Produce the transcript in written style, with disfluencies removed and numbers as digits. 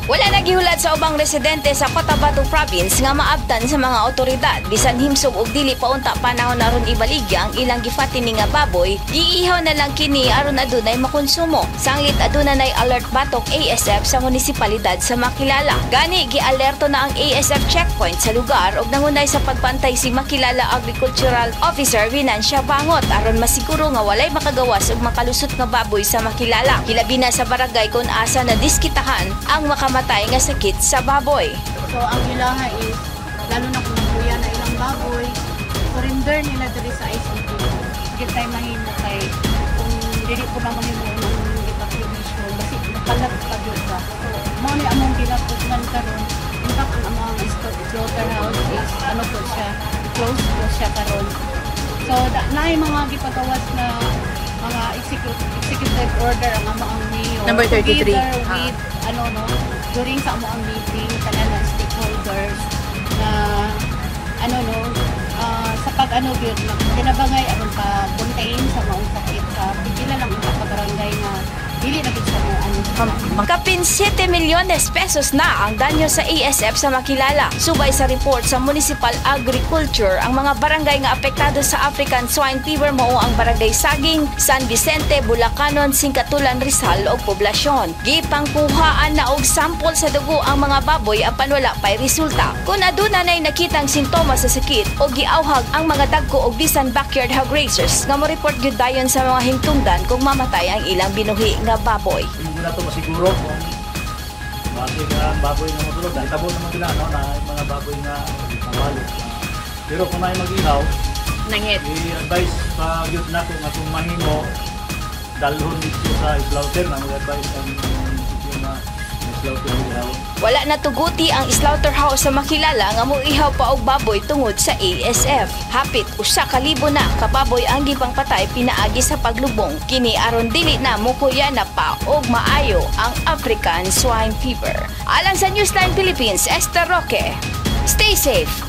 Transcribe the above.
Wala nagihulat sa ubang residente sa Cotabato Province nga maabtan sa mga otoridad. Bisan himsog og dili pa unta panahon aron ibaligya ang ilang gifattening nga baboy, giihaw na lang kini aron adunay makonsumo. Sanglit aduna nay alert batok ASF sa munisipalidad sa Makilala. Gani gialerto na ang ASF checkpoint sa lugar og nangunay sa pagbantay si Makilala Agricultural Officer Vinancia Bangot aron masiguro nga walay makagawas og makalusot nga baboy sa Makilala. Hilabi na sa barangay kung asa na diskitahan ang makamatay nga sakit sa baboy. So ang ilaha is lalo na kung nakuya na ilang baboy, surrender nila diri sa ICP. Gid tay mahimo kay kung dili ko na mahimo ang evacuation basi makalat pa gyud ba. So mao ni among ginapugngan karon. In fact, ang among slaughterhouse is ano po siya, close po siya karon. So naay mga gipagawas na mga executive order ang among mayor Number 33. together with ano no, during sa among meeting tanan ng stakeholders na ano no, sa pag ano gyud na kinabangay aron pa contain sa maong sakit sa pipila lang ang ka barangay nga dili na gid siya mo ano. Kapin 7 milyones pesos na ang danyo sa ASF sa Makilala. Subay sa report sa Municipal Agriculture, ang mga barangay nga apektado sa African Swine Fever mao ang Barangay Saging, San Vicente, Bulacanon, Singkatulan, Rizal ug Poblasyon. Gipangkuhaan na og sample sa dugo ang mga baboy apan wala pay resulta. Kung aduna nay nakitang sintomas sa sakit o giawhag ang mga dagko og bisan backyard hog raisers nga mo-report gyud dayon sa mga hingtungdan kung mamatay ang ilang binuhi nga baboy. Hindi na to masiguro kung base nga ang baboy nga matulog. Dahil tabo naman sila, no, na yung mga baboy nga mabalo. Pero kung may mag-ihaw, Nangit. I-advise pa gyud na kung atong mahimo dalhon dito sa slaughter na mag-advise ang munisipyo na slaughter ihaw. Wala na tuguti ang slaughterhouse sa Makilala nga moihaw pa og baboy tungod sa ASF. Hapit 1,000 na kababoy ang gipangpatay pinaagi sa paglubong. Kini aron dili na mukuya na pa og maayo ang African Swine Fever. Alang sa Newsline Philippines, Esther Roque. Stay safe.